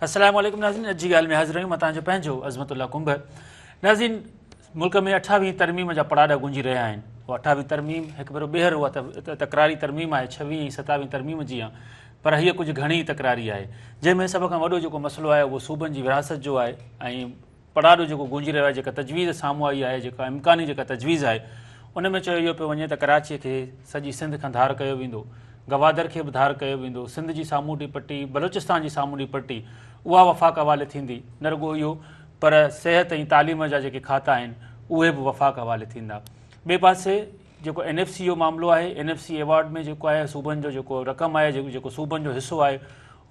السلام عليڪم ناظرين اڄ جي ڳالهه ۾ حاضر آهيون مان توهان جو پنهنجو عظمت الله ڪنڀر. ناظرين ملڪ ۾ اٺاويهين ترميم جا پڙاڏا گونجي رهيا آهن. اها اٺاويهين ترميم هڪ ڀيرو ٻيهر اها تڪراري ترميم آهي ڇويهين ۽ ستاويهين ترميم جيان پر هيء ڪجهه گهڻي ئي تڪراري آهي جنهن ۾ سڀ کان وڏو جيڪو مسئلو آهي اهو صوبن جي ورهاست جو آهي ۽ پڙاڏو جيڪو گونجي رهيو آهي، جيڪا تجويز سامهون آئي آهي، جيڪا امڪاني جيڪا تجويز آهي، ان ۾ چيو اهو پيو وڃي ته ڪراچيء کي سڄي سنڌ کان ڌار ڪيو ويندو، گوادر کي به ڌار ڪيو ويندو، سنڌ جي سامونڊي پٽي، بلوچستان جي سامونڊي پٽي اها وفاق حوالي ٿيندي، نه رڳو اهو پر صحت ۽ تعليم جا جيڪي کاتا آهن اهي به وفاق حوالي ٿيندا. ٻئي پاسي جيڪو اين ايف سي جو معاملو آهي، اين ايف سي ايوارڊ ۾ جيڪو آهي صوبن جو جيڪو رقم آهي، جيڪو صوبن جو حصو آهي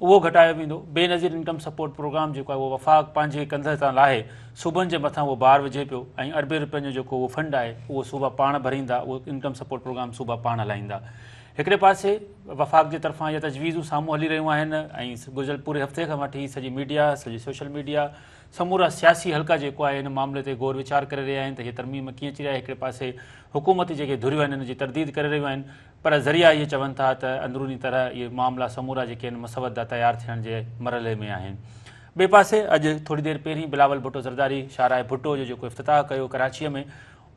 اهو گهٽايو ويندو، بينظير انڪم سپورٽ پروگرام جيڪو آهي اهو وفاق پنهنجي ڪنڌ تان لاهي صوبن جي مٿان اهو بار وجهي پيو ۽ اربين روپين جو جيڪو اهو فنڊ آهي اهو صوبا پاڻ ڀريندا، اهو انڪم سپورٽ پروگرام صوبا پاڻ هلائيندا. هڪڙي پاسي وفاق جي طرفان اهي تجويزون سامهون هلي رهيون آهن ۽ گذريل پوري هفتي کان وٺي سڄي ميڊيا، سڄي سوشل ميڊيا، سمورا سياسي حلقا جيڪو آهي ان معاملي تي غور ويچار ڪري رهيا آهن ته هيء ترميم ڪيئن اچي رهي آهي، هڪڙي پاسي حڪومتي جيڪي ڌريون آهن ان جي ترديد ڪري رهيون آهن پر ذريعا اهي چون ٿا ته اندروني طرح اهي معاملا سمورا جيڪي آهن مسودا تيار ٿيڻ جي مرحلي ۾ آهن. ٻئي پاسي اڄ ٿوري دير پهرين بلاول ڀٽو زرداري شاهراهه ڀٽو جو جيڪو افتتاح ڪيو ڪراچيء ۾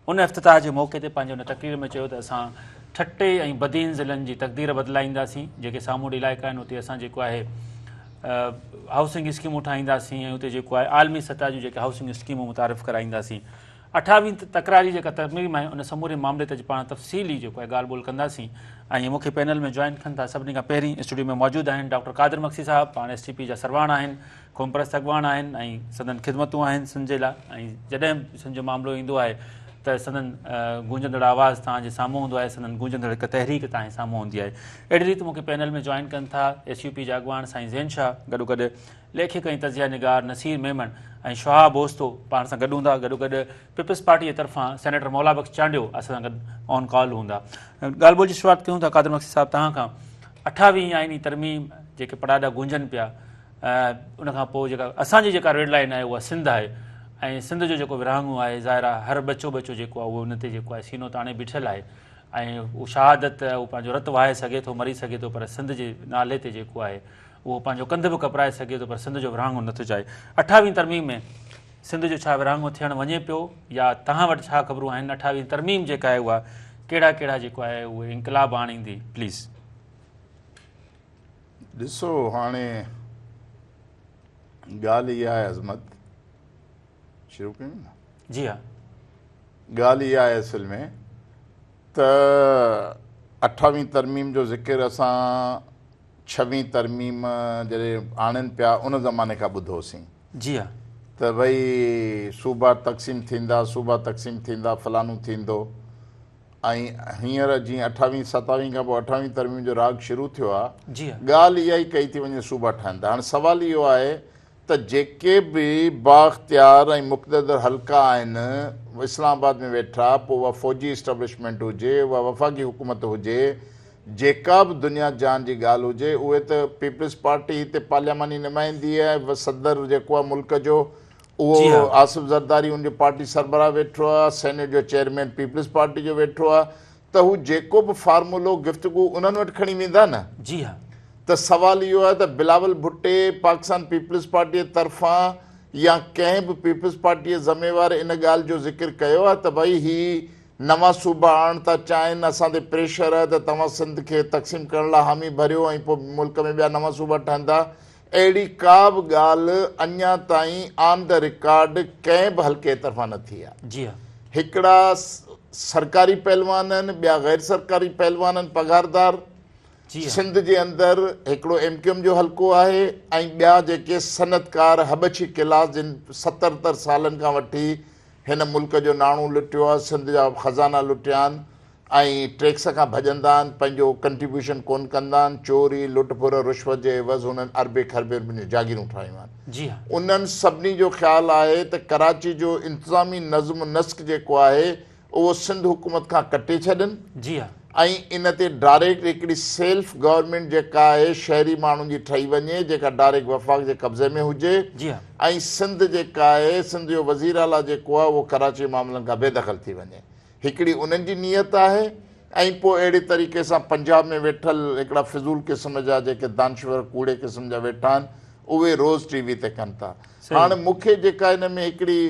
ان افتتاح جي موقعي تي پنهنجي ان تقرير ۾ چيو ته اسان ٺٽي ۽ بدين ضلعن جي تقدير بدلائينداسين جيڪي سامونڊي علائقا آهن اتي اسان جيڪو آهي هائوسنگ اسڪيمون ٺاهينداسين ۽ اتي جيڪو آهي عالمي سطح جون جيڪي هائوسنگ اسڪيمون متعارف ڪرائينداسين. اٺاويهين تڪراري جيڪا ترميم آهي ان سموري معاملي تي اڄ پاڻ تفصيلي جيڪو آهي ڳالهه ٻولهه ڪنداسين ۽ مون کي پينل ۾ جوائن ڪن ٿا سڀني کان پهرين اسٽوڊيو ۾ موجود آهن ڊاڪٽر قادر مگسي صاحب پاڻ ايس ٽي پي جا سرواڻ آهن قومپرست اڳواڻ آهن ۽ سندن خدمتون آهن سنڌ جي لاء ۽ جڏهن به سنڌ جو معاملو ايندو آهي ته سندن گونجندڙ آواز توهان جي سامهون هوندو آهي سندن گونجندڙ هڪ تحريڪ توهان جي سامهون هوندي آهي اهڙي ريت مون کي پينل ۾ جوائن ڪن ٿا ايس يو پي جا اڳواڻ سائين زين شاهه گڏو گڏ ليکڪ ۽ تجزيه نگار نصير ميمڻ ۽ شهاب اوستو پاڻ سان گڏ هوندا، گڏو گڏ پيپلز پارٽي جي طرفان سينيٽر مولا بخش چانڊيو اسان سان گڏ آن ڪال هوندا. ڳالهه ٻولهه جي شروعات ڪيون ٿا قادر مگسي صاحب توهان کان اٺاويهين آئيني ترميم جيڪي پڙاڏا گونجن پيا ان کان پوء جيڪا اسان جي جيڪا ريڊ لائين آهي اها سنڌ آهي ۽ سنڌ جو جيڪو ورهاڱو آهي ظاهر آهي هر ٻچو ٻچو جيڪو آهي اهو ان تي جيڪو آهي سينو تاڻي بيٺل آهي ۽ اهو شهادت اهو پنهنجو رت وهائي سگهي ٿو مري سگهي ٿو پر سنڌ جي نالي تي جيڪو آهي اهو پنهنجو ڪنڌ به ڪپرائي سگهي ٿو پر سنڌ جو ورهاڱو نه ٿو چاهي. اٺاويهين ترميم ۾ سنڌ جو ڇا ورهاڱو ٿيڻ وڃي پيو يا توهان وٽ ڇا خبرون آهن اٺاويهين ترميم جيڪا آهي اها ڪهڙا ڪهڙا جيڪو آهي اهي انقلاب آڻيندي پليز. ڏسو هاڻي ڳالهه اها آهي عظمت شروع ڪيون نه؟ جي ها. ڳالهه اها آهي اصل ۾ ته اٺاويهين ترميم جو ذڪر اسان ڇويهين ترميم جڏهن آڻين پيا ان زماني کان ٻڌوسين. جي ها. ته ڀئي صوبا تقسيم ٿيندا، صوبا تقسيم ٿيندا، فلانو ٿيندو ۽ هينئر جيئن اٺاويهين ستاويهين کان پوء اٺاويهين ترميم جو راڳ شروع ٿيو آ، جي ها. ڳالهه اها ئي ڪئي ٿي وڃي صوبا ٺهن ٿا. هاڻي سوال اهو آهي ته جيڪي به بااختيار ۽ مقتدر حلقا آهن اسلام آباد ۾ ويٺا، پوء اها فوجي اسٽيبلشمينٽ هجي، اها وفاقي حڪومت هجي، جيڪا به دنيا جهان جي ڳالهه هجي، اهي ته پيپلز پارٽي هتي پارلياماني نمائندي آهي، صدر جيڪو آهي ملڪ جو اهو آصف زرداري ان جو پارٽي سربراهه ويٺو آهي، سينيٽ جو چيئرمين پيپلز پارٽي جو ويٺو آهي ته هو جيڪو به فارمولو گفتگو انهن وٽ کڻي ويندا نه. جي ها. ته سوال اهو آهي ته بلاول ڀٽي پاڪستان پيپلز پارٽي طرفان يا ڪنهن به پيپلز پارٽي ذميوار ان ڳالهه جو ذڪر ڪيو آهي ته ڀائي هي نوان صوبا آڻڻ ٿا چاهين، اسان تي پريشر آهي ته توهان سنڌ کي تقسيم ڪرڻ لاء حامي ڀريو ۽ پوء ملڪ ۾ ٻيا نوان صوبا ٺهندا. اهڙي ڪا به ڳالهه اڃا تائين آن the record ڪنهن به حلقي طرفان نه ٿي آهي. جي ها. هڪڙا سرڪاري پهلوان آهن، ٻيا غير سرڪاري پهلوان آهن پگهاردار. جي ها. سنڌ جي اندر هڪڙو ايم ڪيو ايم جو حلقو آهي ۽ ٻيا جيڪي صنعتڪار هٻڇي ڪلاس جن ستر سالن کان وٺي هن ملڪ جو ناڻو لٽيو آهي، سنڌ جا خزانا لٽيا آهن ۽ ٽيڪس کان ڀڄندا آهن، پنهنجو ڪنٽريبيوشن ڪونه ڪندا آهن، چوري، لٽ ڦر، رشوت جي عيوض هنن اربين کربين روپين جون جاگيرون ٺاهيون آهن. جي ها. انهن سڀني جو خيال آهي ته ڪراچي جو انتظامي نظم و نسق جيڪو آهي اهو سنڌ حڪومت کان ڪٽي ڇڏن. جي ها. ۽ ان تي ڊائريڪٽ هڪڙي سيلف گورنمينٽ جيڪا آهي شهري ماڻهن جي ٺهي وڃي جيڪا ڊائريڪٽ وفاق جي قبضي ۾ هجي جي ها. ۽ سنڌ جيڪا آهي سنڌ جو وزير اعليٰ جيڪو آهي اهو ڪراچي جي معاملن کان بي دخل ٿي وڃي هڪڙي انهن جي نيت آهي ۽ پوء اهڙي طريقي سان پنجاب ۾ ويٺل هڪڙا فضول قسم جا جيڪي دانشور ڪوڙي قسم جا ويٺا آهن اهي روز ٽي وي تي ڪن ٿا. هاڻ مون کي جيڪا ان ۾ هڪڙي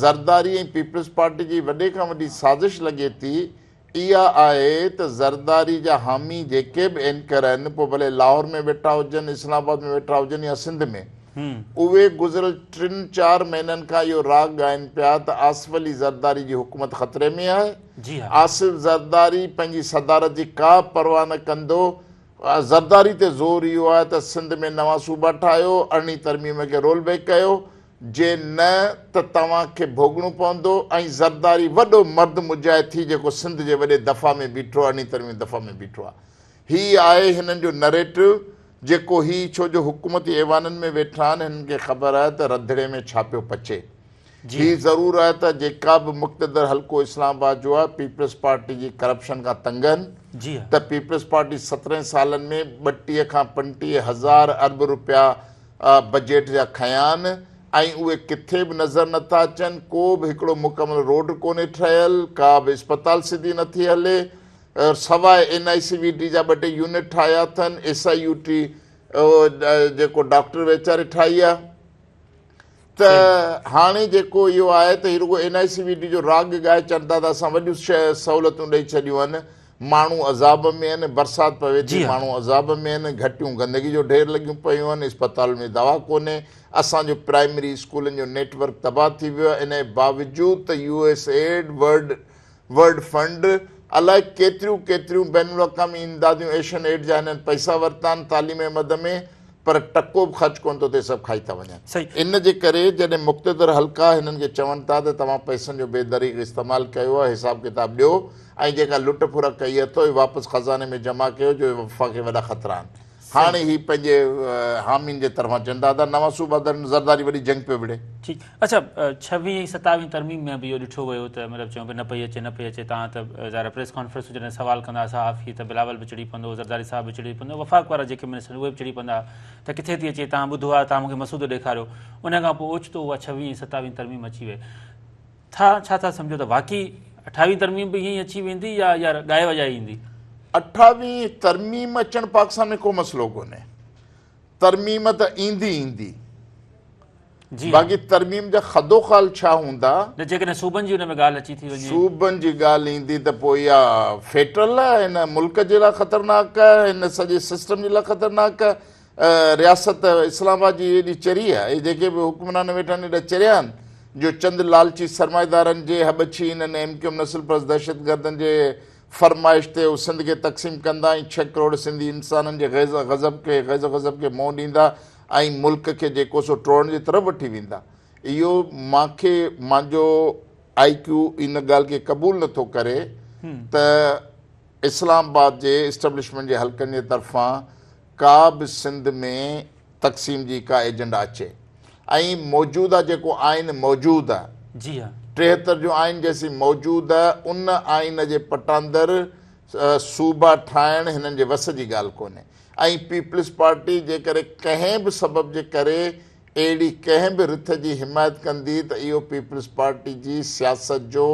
زرداري ۽ پيپلز پارٽي جي وڏي کان وڏي سازش لڳي ٿي اها آهي ته زرداري جا حامي جيڪي به اينڪر آهن پوء ڀلي لاهور ۾ ويٺا هجن، اسلام آباد ۾ ويٺا هجن يا سنڌ ۾، اهي گذريل ٽن چار مهينن کان اهو راڳ ڳائن پيا ته آصف علي زرداري جي حڪومت خطري ۾ آهي، آصف زرداري پنهنجي صدارت جي ڪا پرواهه نه ڪندو، زرداري تي زور اهو آهي ته سنڌ ۾ نوان صوبا ٺاهيو، ارڙهين ترميم کي رول بيڪ ڪيو، جي نه ته توهان کي ڀوڳڻو پوندو ۽ زرداري وڏو مرد مجاهد ٿي جيڪو سنڌ جي وڏي دفاع ۾ بيٺو ارڙهين ترميم دفاع ۾ بيٺو آهي. هي آهي هنن جو نريٽو جيڪو هي ڇو جو حڪومتي ايوانن ۾ ويٺا آهن هنن کي خبر آهي ته رڌڻي ۾ ڇا پيو پچي. هي ضرور آهي ته جيڪا به مقتدر حلقو اسلام آباد جو آهي پيپلز پارٽي جي ڪرپشن کان تنگ آهن ته پيپلز پارٽي سترهن سالن ۾ 32 کان 35 هزار ارب روپيا بجيٽ جا کنيا آهن ۽ اهي ڪٿي به نظر نٿا اچن، ڪو به هڪڙو مڪمل روڊ ڪونهي ٺهيل، ڪا به اسپتال سڌي نٿي هلي، سواء N I C V D جا ٻه ٽي يونٽ ٺاهيا اٿن، ايس I U ٽي جيڪو ڊاڪٽر ويچاري ٺاهي آهي ته هاڻي جيڪو اهو آهي ته هي رڳو N I C V D جو راڳ ڳائي چون ٿا ته اسان وڏيون سهولتون ڏئي ڇڏيون آهن، ماڻهو عذاب ۾ آهن، برسات پوي ٿي ماڻهو عذاب ۾ آهن، گهٽيون گندگي جو ڍير لڳيون پيون آهن، اسپتالن ۾ دوا ڪونهي، اسان جو پرائمري اسڪولن جو نيٽ ورڪ تباهه ٿي ويو آهي، ان جي باوجود ته U S aid, world world fund, الائي ڪيتريون ڪيتريون بين الاقوامي امداديون ايشن ايڊ جا هنن پئسا ورتا آهن تعليم جي مد ۾ پر ٽڪو به خرچ ڪونه ٿو ٿئي سڀ کائي ٿا وڃن. ان جي ڪري جڏهن مقتدر حلقا هنن کي چون ٿا ته توهان پئسن جو بي دريغ استعمال ڪيو آهي حساب ڪتاب ڏيو ۽ جيڪا لٽ ڦر ڪئي اٿو اهي واپس خزاني ۾ جمع ڪيو جو وفاق کي وڏا خطرا آهن. هاڻي هي پنهنجي حامين جي طرفان چون ٿا ته نوان صوبا ته زرداري وڏي جنگ پيو وڙهي. ٺيڪ اڇا ڇويهين ۽ ستاويهين ترميم ۾ به اهو ڏٺو ويو ته مطلب چيو پيو نه پئي اچي نه پئي اچي تان ته ظاهر پريس ڪانفرنس جڏهن سوال ڪندا صحافي ته بلاول به چڙي پوندو زرداري صاحب به چڙي پوندو وفاق وارا جيڪي منسٽر اهي به چڙي پوندا ته ڪٿي ٿي اچي تان ٻڌو آهي تان مونکي مسودو ڏيکاريو ان کان پوء اوچتو اها ڇويهين ۽ ستاويهين ترميم اچي وئي ٿا ڇا ٿا سمجهو ته واقعي اٺاويهين ترميم به ائين ئي اچي ويندي يا يا ڳائي وڄائي ايندي؟ اٺاويهين ترميم اچڻ پاڪستان ۾ ڪو مسئلو ڪونهي ترميم ته ايندي ايندي جي باقي ترميم جا خدوخال ڇا هوندا؟ نه جيڪڏهن صوبن جي ان ۾ ڳالهه اچي ٿي وڃي. صوبن جي ڳالهه ايندي ته پوء اها فيٽل آهي هن ملڪ جي لاء خطرناڪ آهي هن سڄي سسٽم جي لاء خطرناڪ آهي رياست اسلام آباد جي ايڏي چري آهي، اهي جيڪي به حڪمران ويٺا آهن ايڏا چريا آهن جو چند لالچي سرمائيدارن جي هٻڇي انهن ايم ڪيو ايم نسل پرست دهشتگردن جي فرمائش تي هو سنڌ کي تقسيم ڪندا ۽ ڇهه ڪروڙ سنڌي انسانن جي غيظ غضب کي غيظ غضب کي منهن ڏيندا ۽ ملڪ کي جيڪو سو ٽوڙڻ جي طرف وٺي ويندا اهو مانکي مانجو آئي ڪيو ان ڳالهه کي قبول نٿو ڪري ته اسلام آباد جي اسٽيبلشمينٽ جي حلقن جي طرفان ڪا به سنڌ ۾ تقسيم جي ڪا ايجنڊا اچي ۽ موجوده جيڪو آئين موجود آ جي ها. 73 جو آئين جيسين موجود آ ان آئين جي پٽاندر صوبا ٺاهڻ هنن جي وس جي ڳالهه ڪونهي ۽ پيپلز پارٽي جيڪڏهن ڪنهن به سبب جي ڪري اهڙي ڪنهن به رٿ جي حمايت ڪندي ته اهو پيپلز پارٽي جي سياست جو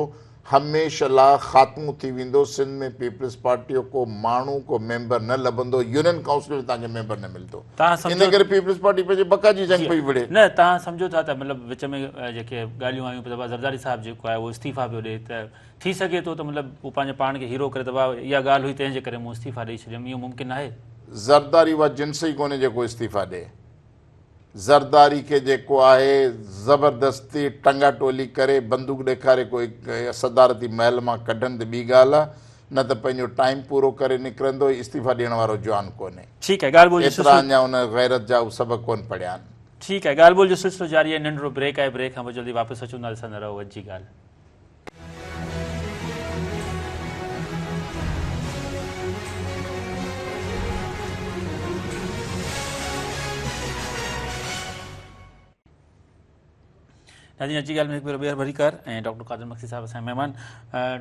هميشه لاء خاتمو ٿي ويندو، سنڌ ۾ پيپلز پارٽي جو ڪو ماڻهو ڪو ميمبر نه لڀندو، يونين ڪائونسل جو توهان کي ميمبر نه ملندو، ان ڪري پيپلز پارٽي پنهنجي بقا جي جنگ پئي وڙهي. نه توهان سمجهو ٿا ته مطلب وچ ۾ جيڪي ڳالهيون آيون ته زرداري صاحب جيڪو آهي اهو استعيفا پيو ڏئي ته ٿي سگهي ٿو ته مطلب هو پنهنجي پاڻ کي هيرو ڪري ته بابا اها ڳالهه هئي تنهن جي ڪري مون استعيفا ڏئي ڇڏيم اهو ممڪن ناهي؟ زرداري اها جنس ئي ڪونهي جيڪو استعيفا ڏئي. زرداري کي جيڪو آهي زبردستي ٽنگا ٽولي ڪري بندوق ڏيکاري ڪوئي صدارتي محل مان ڪڍن ته ٻي ڳالهه آ نه ته پنهنجو ٽائيم پورو ڪري نڪرندو هي استعيفا ڏيڻ وارو جوان ڪونهي. ٺيڪ آهي ڳالهه ٻولهه جو ايترا سلسلو. اڃا ان غيرت جا هو سبق ڪونه پڙهيا آهن. ٺيڪ آهي ڳالهه ٻولهه جو سلسلو جاري آهي ننڍڙو بريڪ آهي بريڪ کان پوء جلدي واپس اچون ٿا ڏسندا رهو اڄ جي ڳالهه. ناظرين اچي ڳالهه ۾ هڪ ڀيرو ٻيهر ڀليڪار ۽ ڊاڪٽر قادر مگسي صاحب اسان جا مهمان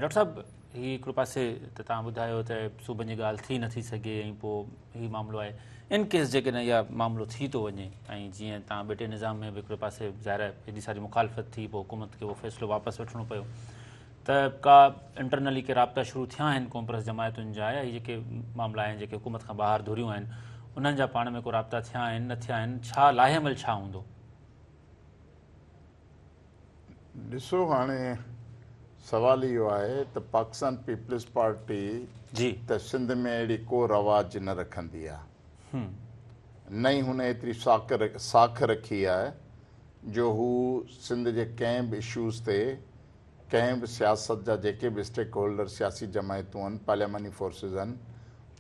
ڊاڪٽر صاحب هي هڪڙو پاسي ته تان ٻڌايو ته صوبن جي ڳالهه ٿي نٿي سگهي ۽ پوء هي معاملو آهي ان ڪيس جيڪڏهن اها معاملو ٿي ٿو وڃي ۽ جيئن تان ٻٽي نظام ۾ به هڪڙي پاسي ظاهر آهي ايڏي ساري مخالفت ٿي پوء حڪومت کي اهو فيصلو واپس وٺڻو پيو ته ڪا انٽرنلي ڪي رابطا شروع ٿيا آهن قومپرست جماعتن جا يا هي جيڪي معاملا آهن جيڪي حڪومت کان ٻاهر ڌريون آهن انهن جا پاڻ ۾ ڪو رابطا ٿيا آهن نه ٿيا آهن، ڇا لائحه عمل ڇا هوندو؟ ڏسو هاڻي سوال اهو آهي ته پاڪستان پيپلز پارٽي جي. ته سنڌ ۾ اهڙي ڪو رواج نه رکندي آهي نه ئي هن ايتري ساک رکي آهي جو هو سنڌ جي ڪنهن به اشوز تي ڪنهن به سياست جا جيڪي به اسٽيڪ هولڊر سياسي جماعتون آهن، پارلياماني فورسز آهن،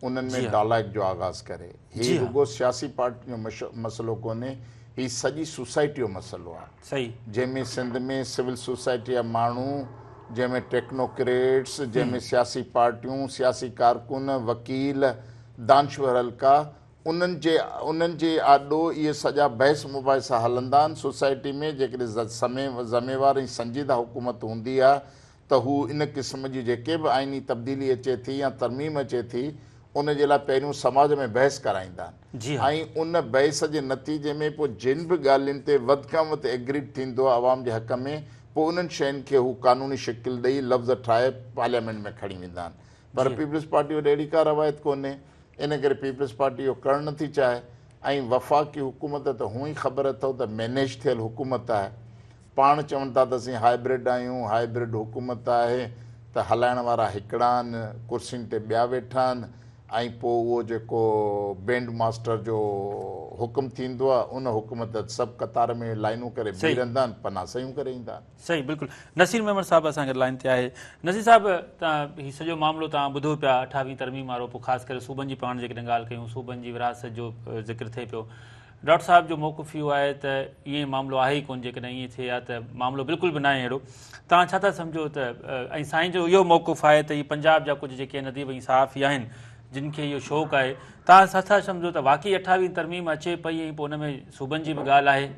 انهن ۾ ڊالائڪ جو آغاز ڪري. هي رڳو سياسي پارٽين جو مسئلو ڪونهي، هي سڄي سوسائٽي جو مسئلو آهي. جنهن ۾ سنڌ ۾ سول سوسائٽي جا ماڻهو، جنهن ۾ ٽيڪنوڪريٽس، جنهن ۾ سياسي پارٽيون، سياسي ڪارڪن، وڪيل، دانشور حلقا، انهن جي انهن جي آڏو اهي سڄا بحث مباحثا هلندا آهن، سوسائٽي ۾ جيڪڏهن ذميوار ۽ سنجيده حڪومت هوندي آهي ته هو ان قسم جي جيڪي به آئيني تبديلي اچي ٿي يا ترميم اچي ٿي ان جي لاء پهريون سماج ۾ بحث ڪرائيندا آهن ۽ ان بحث جي نتيجي ۾ پوء جن به ڳالهين تي وڌ کان وڌ ايگريڊ ٿيندو آهي عوام جي حق ۾ پوء انهن شين کي هو قانوني شڪل ڏئي لفظ ٺاهي پارليامينٽ ۾ کڻي ويندا آهن پر پيپلز پارٽي وٽ اهڙي ڪا روايت ڪونهي ان ڪري پيپلز پارٽي اهو ڪرڻ نٿي چاهي ۽ وفاقي حڪومت ته هونء ئي خبر اٿئو ته مينيج ٿيل حڪومت آهي. پاڻ چون ٿا ته اسين هائبرڊ آهيون، هائبرڊ حڪومت آهي ته هلائڻ وارا هڪڙا آهن، ڪرسين تي ٻيا ويٺا آهن ۽ پوء اهو جيڪو بينڊ ماسٽر جو حڪم ٿيندو آهي ان حڪم تحت سڀ قطار ۾ لائنون ڪري بيهي رهندا آهن، پنا صحيحون ڪري ايندا آهن. صحيح بلڪل نصير ميمڻ صاحب اسان گڏ لائن تي آهي نصير صاحب تان هي سڄو معاملو تان ٻڌو پيا اٺاويهين ترميم وارو پوء خاص ڪري صوبن جي پاڻ جيڪڏهن ڳالهه ڪيون صوبن جي ورهاست جو ذڪر ٿئي پيو ڊاڪٽر صاحب جو موقف اهو آهي ته ائين معاملو آهي ئي ڪون جيڪڏهن ائين ٿئي ها ته معاملو بلڪل به ناهي اهڙو تان ڇا ٿا سمجهو ته ۽ سائين جو اهو موقف آهي ته هي پنجاب جا ڪجهه جيڪي نديب ۽ صحافي آهن جن کي اهو شوق آهي تان ڇا ٿا سمجهو ته واقعي اٺاويهين ترميم اچي پئي ۽ پوء ان ۾ صوبن جي به ڳالهه آهي.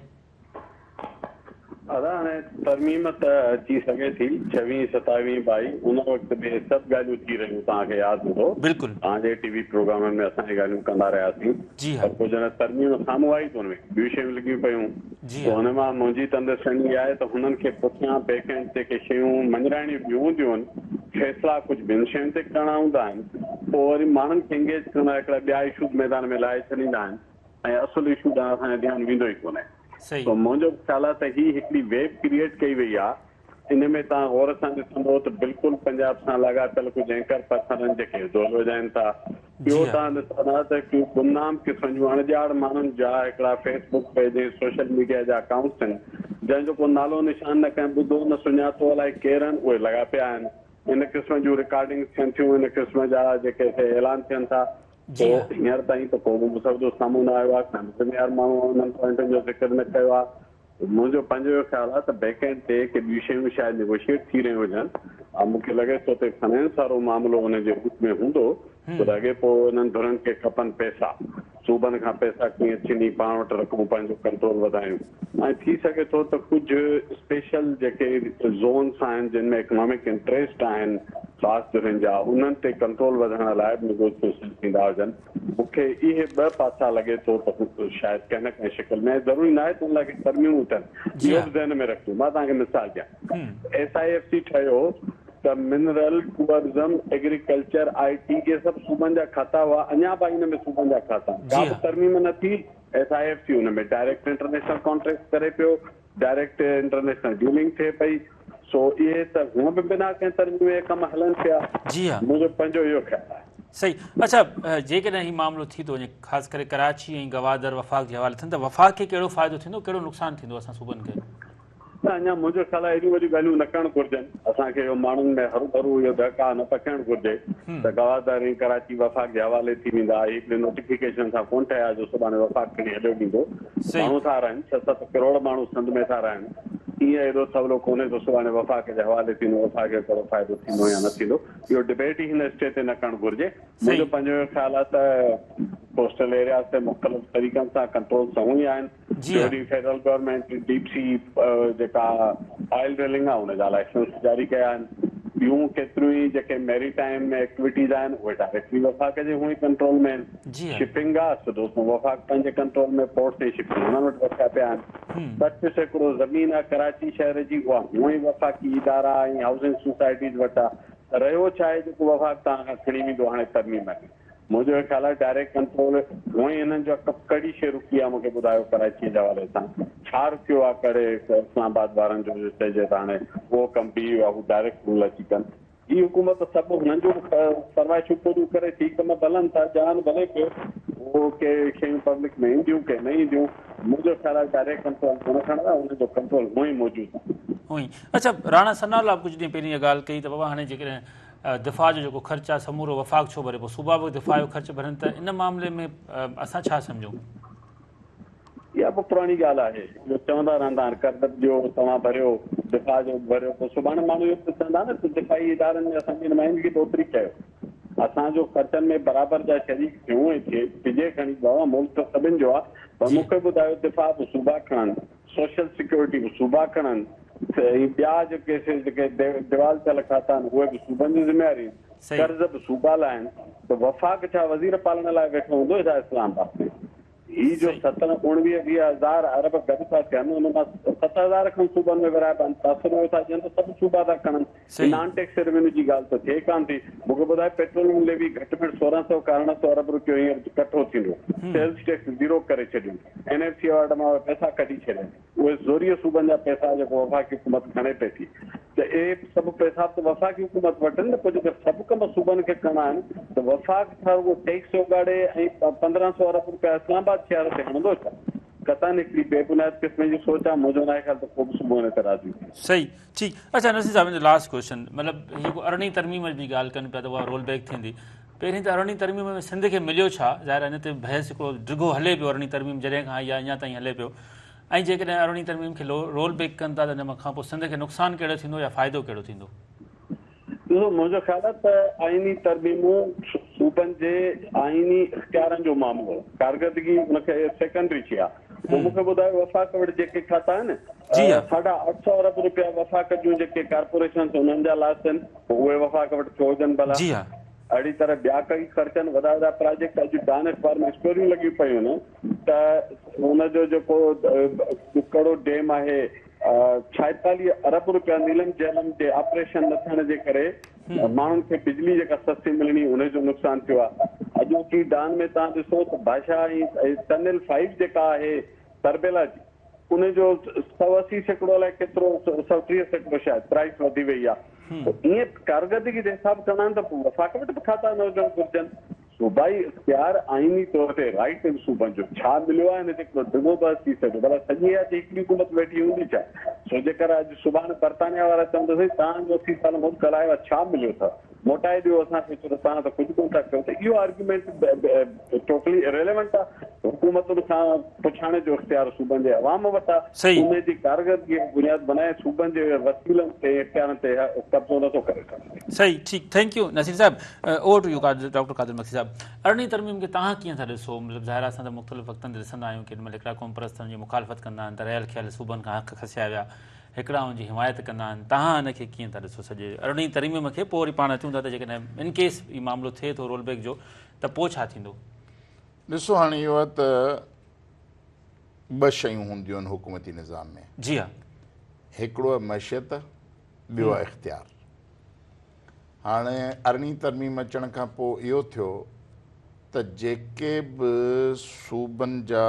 ادا هاڻي ترميم ته اچي سگهي ٿي ڇويهين ستاويهين به آئي ان وقت به اهي سڀ ڳالهيون ٿي رهيون توهان کي ياد هوندو بلڪل. توهان جي ٽي وي پروگرامن ۾ اسان اهي ڳالهيون ڪندا رهياسين جي ها. پر پوء جڏهن ترميم سامهون آئي ته ان ۾ ٻيون شيون لڳيون پيون جي پوء ها. هن مان منهنجي ته انڊرسٽينڊنگ اها آهي ته هنن کي پٺيان بيڪ اينڊ تي ڪي شيون مڃرائڻيون ٻيون هونديون آهن فيصلا ڪجهه ٻين شين تي ڪرڻا هوندا آهن پوء وري ماڻهن کي انگيج ڪرڻ لاء هڪڙا ٻيا اشوز ميدان ۾ لاهي ڇڏيندا آهن ۽ اصل اشو ڏانهن اسان جو ڌيان ويندو ئي ڪونهي. صحيح. سو منهنجو به خيال آهي ته هي هڪڙي ويب ڪريئيٽ ڪئي وئي آهي ان ۾ توهان غور سان ڏسندو ته بلڪل پنجاب سان لاڳاپيل ڪجهه اينڪر پرسن آهن جيڪي ڍول وڄائين ٿا. جي ٻيو ها. توهان ڏسندا ته ڪي گمنام قسم جون اڻڄاڻ ماڻهن جا هڪڙا Facebook page ۽ social media جا اڪائونٽس آهن جنهن جو ڪو نالو نشان نه ڪنهن ٻڌو نه سڃاتو الائي ڪير آهن اهي لڳا پيا آهن. ان قسم جون رڪارڊنگس ٿين ٿيون ان قسم جا جيڪي سي اعلان ٿين ٿا. جي سو ها. هينئر تائين ته ڪو به مسودو سامهون نه آيو آهي، ڪنهن به ذميوار ماڻهوء انهن پوائنٽن جو ذڪر نه ڪيو آهي. منهنجو پنهنجو اهو خيال آهي ته بيڪ اينڊ تي ڪي ٻيون شيون شايد نيگوشيئيٽ ٿي رهيون هجن ۽ مون کي لڳي ٿو ته فنانس وارو معاملو ان جي روٽ ۾ هوندو ڇو ته اڳي پوء انهن ڌرين کي کپن پئسا، صوبن کان پئسا ڪيئن ڇني پاڻ وٽ رکون پنهنجو ڪنٽرول وڌايون ۽ ٿي سگهي ٿو ته ڪجهه اسپيشل جيڪي زونس آهن جن ۾ اڪنامڪ انٽريسٽ آهن خاص ڌرين جا انهن تي ڪنٽرول وڌائڻ لاء به نيگوسيئيشن ٿيندا هجن. مون کي اهي ٻه پاسا لڳي ٿو ته شايد ڪنهن نه ڪنهن شڪل ۾ ۽ ضروري ناهي ته ان لاء ڪي ترميمون ٿين جي اهو ها. به ذهن ۾ رکجو مان توهان کي مثال ڏيان ايس I F C ٺهيو ته منرل، ٽوئرزم، ايگريڪلچر، آء ٽي اهي سڀ صوبن جا کاتا هئا اڃا به آئين ۾ صوبن جا کاتا آهن جي ڪا به ها. ترميم نه ٿي S I F C in ۾ direct international contract ڪري پيو ڊائريڪٽ انٽرنيشنل ڊيلنگ ٿئي پئي سو اهي ته هونء به بنا ڪنهن ترميم جي ڪم هلن پيا. جي ها. منهنجو پنهنجو اهو خيال آهي. صحيح اڇا جيڪڏهن هي معاملو ٿي ٿو وڃي خاص ڪري ڪراچي ۽ گوادر وفاق جي حوالي ٿين ته وفاق کي ڪهڙو فائدو ٿيندو ڪهڙو نقصان ٿيندو اسان صوبن کي؟ نه اڃا منهنجو خيال آهي اهڙيون وڏيون ڳالهيون نه ڪرڻ گهرجن اسان کي اهو ماڻهن ۾ هروڀرو اهو دهڪاء نه پکيڙڻ گهرجي ته گوادر ۽ ڪراچي وفاق جي حوالي ٿي ويندا هي هڪڙي نوٽيفڪيشن سان ڪونه ٺهيا جو سڀاڻي وفاق کڻي هليو ويندو ماڻهو ٿا رهن، ڇهه ست ڪروڙ ماڻهو سنڌ ۾ ٿا رهن، ائين ايڏو سولو ڪونهي ته سڀاڻي وفاق جي حوالي ٿيندو، وفاق کي ڪهڙو فائدو ٿيندو يا نه ٿيندو، اهو ڊبيٽ ئي هن اسٽيج تي نه ڪرڻ گهرجي. منهنجو پنهنجو اهو خيال آهي ته ڪوسٽل ايرياز تي مختلف طريقن سان ڪنٽرول سهون ئي آهن، ٻيو ڏينهن فيڊرل گورنمينٽ ڊيپ سي جيڪا آئل ڊرلنگ آهي ان جا لائسنس جاري ڪيا آهن، ٻيون ڪيتريون ئي جيڪي ميري ٽائيم ايڪٽيوٽيز آهن اهي ڊائريڪٽلي وفاق جي هونئن ئي ڪنٽرول ۾ آهن. شپنگ آ سڌو سنئون وفاق پنهنجي ڪنٽرول ۾ پورٽس ۽ شپنگ انهن وٽ رکيا پيا آهن. 60% زمين آ ڪراچي شهر جي اها هونئن ئي وفاقي ادارا ۽ هائوسنگ سوسائٽيز وٽ آ ته رهيو ڇا آهي جيڪو وفاق توهان کان کڻي ويندو هاڻي ترميم ۾. منهنجو هي خيال آهي ڊائريڪٽ ڪنٽرول هونئن ئي هنن جو ڪهڙي شيء رڪي آهي مون کي ٻڌايو ڪراچيء جي حوالي سان ڇا رڪيو آهي ڪڙي اسلام آباد وارن جو جو چئجي ته هاڻي اهو ڪم بيهي ويو آهي هو ڊائريڪٽ رول اچي ڪن. هي حڪومت سڀ هنن جون به فرمائشون پوريون ڪري ٿي ڪم به هلن ٿا جان ڀلي پيو اهو ڪي شيون پبلڪ ۾ اينديون ڪي نه اينديون منهنجو خيال آهي ڊائريڪٽ ڪنٽرول ڪونه کڻندا انهن جو ڪنٽرول هونئن ئي موجود آهي. هونئن اڇا راڻا ثناء الله به ڪجهه ڏينهن پهرين اها ڳالهه ڪئي ته بابا هاڻي جيڪڏهن دفاع جو جيڪو خرچ آهي سمورو وفاق ڇو ڀري پوء صوبا به دفاع جو خرچ ڀرن ته ان معاملي ۾ اسان ڇا سمجهون؟ اها به پراڻي ڳالهه آهي جو چوندا رهندا آهن قرض به ڏيو توهان ڀريو دفاع جو به ڀريو پوء سڀاڻي ماڻهو اهو به چوندا نه ته دفاعي ادارن ۾ اسان جي نمائندگي به اوتري ڪيو اسان جو خرچن ۾ برابر جا شريڪ ٿيون ۽ ٿئي ٿجي کڻي بابا ملڪ ته سڀن جو آهي پر مون کي ٻڌايو دفاع به صوبا کڻن سوشل سيڪيورٽي به صوبا کڻن ۽ ٻيا جيڪي سي جيڪي ديوال ٿيل کاتا آهن اهي به صوبن جون ذميواريون آهن، قرض به صوبا لاهن ته وفاق ڇا وزير پالڻ لاء ويٺو هوندو ڇا اسلام آباد ۾؟ هي جو ست اڻويهه 20 هزار ارب گڏ ٿا ٿين ان مان 7000 کن صوبن ۾ ورهائبا آهن تاثر اهو ٿا ڏين ته سڀ صوبا ٿا کڻن نان ٽيڪس ريونيو جي ڳالهه ته ٿئي ڪانه ٿي. مون کي ٻڌاء پيٽروليم ليوي گهٽ ۾ گهٽ 1600 کان 1800 ارب روپيو هينئر ڪٺو ٿيندو. سيلز ٽيڪس زيرو ڪري ڇڏيون. اين ايف سي ايوارڊ مان اهي پئسا ڪڍي ڇڏيا. اهي زوريء صوبن جا پئسا جيڪو وفاقي حڪومت کڻي پئي ٿي ته اهي سڀ پئسا به ته وفاقي حڪومت وٽ آهن نه پوء جيڪر سڀ ڪم صوبن کي ڪرڻا آهن ته وفاق ڇا رڳو ٽيڪس اوڳاڙي ۽ 1500 ارب روپيا اسلام آباد شهر تي هڻندو ڇا؟ قطعاً هڪڙي بي بنياد قسم جي سوچ آهي. منهنجو ناهي خيال ته ڪو به صوبو ان تي راضي ٿيندو. صحيح. ٺيڪ اڇا نصير صاحب لاسٽ ڪوئسچن مطلب هي جيڪو ارڙهين ترميم جي ڳالهه ڪن پيا ته اها رول بيڪ ٿيندي پهرين ته ارڙهين ترميم ۾ سنڌ کي مليو ڇا ظاهر آهي ان تي بحث هڪڙو ڊگهو هلي پيو ارڙهين ترميم جڏهن کان آئي آهي اڃا تائين هلي پيو ۽ جيڪڏهن ارڙهين ترميم کي رول بيڪ ڪن ٿا ته ان کان پوء سنڌ کي نقصان ڪهڙو ٿيندو يا فائدو ڪهڙو ٿيندو؟ ڏسو منهنجو خيال آهي ته آئيني ترميمون صوبن جي آئيني اختيارن جو معاملو آهي ڪارڪردگي ان کي سيڪنڊري شي آهي پوء مون کي ٻڌايو وفاق وٽ جيڪي کاتا آهن ساڍا 8 سئو ارب روپيا وفاق جون جيڪي ڪارپوريشنس انهن جا لاس آهن پوء اهي وفاق وٽ ڇو هجن ڀلا اهڙي طرح ٻيا ڪئي خرچن وڏا وڏا پراجيڪٽ اڄ ڊان اخبار ۾ اسٽوريون لڳيون پيون آهن ته ان جو جيڪو ڪڙو ڊيم آهي 46 ارب روپيا نيلم جهلم جي آپريشن نه ٿيڻ جي ڪري ماڻهن کي بجلي جيڪا سستي ملڻي ان جو نقصان ٿيو آهي. اڄوڪي ڊان ۾ توهان ڏسو ته ڀاشا ۽ ٽنل فائيو جيڪا آهي تربيلا جي ان جو 180% الائي ڪيترو 130% شايد پرائس وڌي وئي آهي. پوء ائين ڪارڪردگي جي حساب ڪندا آهن ته پوء وفاق وٽ به کاتا نه هجڻ گهرجن. صوبائي اختيار آئيني طور تي رائيٽ آهن صوبن جو ڇا مليو آهي ان تي هڪڙو ڊگهو بحث ٿي سگهي ٿو ڀلا سڄي حياتي هڪڙي حڪومت ويٺي هوندي ڇا سو جيڪر اڄ سڀاڻي برطانيا وارا چون ته سائين توهان جو 80 سال ملڪ هلايو آهي ڇا مليو اٿو موٽائي ڏيو اسان کي ڇو ته توهان ته ڪجهه ڪونه ٿا ڪيو ته اهو آرگيومينٽ ٽوٽلي اريليونٽ آهي حڪومتن کان پڇاڻي جو اختيار صوبن جي عوام وٽ آهي ان جي ڪارڪردگي کي بنياد بنائي صوبن جي وسيلن تي اختيارن تي قبضو نٿو ڪري سگهجي. صحيح ٺيڪ thank you Naseer صاحب over to you doctor Qadir Magsi صاحب ارڙهين ترميم کي توهان ڪيئن ٿا ڏسو مطلب ظاهر آهي اسان ته مختلف وقتن تي ڏسندا آهيون ڪيڏي مهل هڪڙا قوم پرست ان جي مخالفت ڪندا آهن ته رهيل کيل صوبن کان حق کسيا ويا هڪڙا ان جي حمايت ڪندا آهن توهان ان کي ڪيئن ٿا ڏسو سڄي ارڙهين ترميم کي پوء وري پاڻ اچون ٿا ته جيڪڏهن ان ڪيس هي معاملو ٿئي ٿو رول بيڪ جو ته پوء ڇا ٿيندو؟ ڏسو هاڻي اهو آهي ته ٻه شيون هونديون آهن حڪومتي نظام ۾. جي ها. هڪڙو آهي معيشت ٻيو آهي اختيار. هاڻي ارڙهين ترميم اچڻ کان پوء اهو ٿيو ته جيڪي به صوبن جا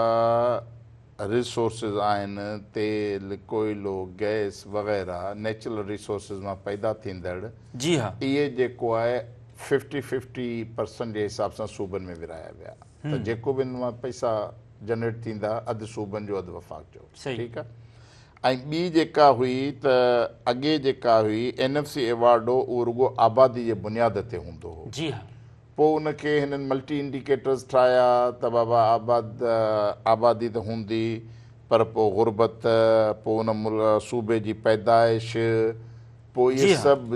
ريسورسز آهن، تيل، ڪوئلو، گئس وغيره نيچرل ريسورسز مان پيدا ٿيندڙ، جي ها. اهي جيڪو آهي ففٽي ففٽي پرسنٽ جي حساب سان صوبن ۾ ورهايا ويا ته جيڪو به ان مان پئسا جنريٽ ٿيندا اڌ صوبن جو اڌ وفاق جو. ٺيڪ آهي. ۽ ٻي جيڪا هئي ته اڳي جيڪا هئي اين ايف سي ايوارڊ هو اهو رڳو آبادي جي بنياد تي هوندو هو. جي ها. پوء ان کي هنن ملٽي انڊيڪيٽرز ٺاهيا ته بابا آباد آبادي ته هوندي پر پوء غربت پوء ان صوبي جي پيدائش پوء اهي سڀ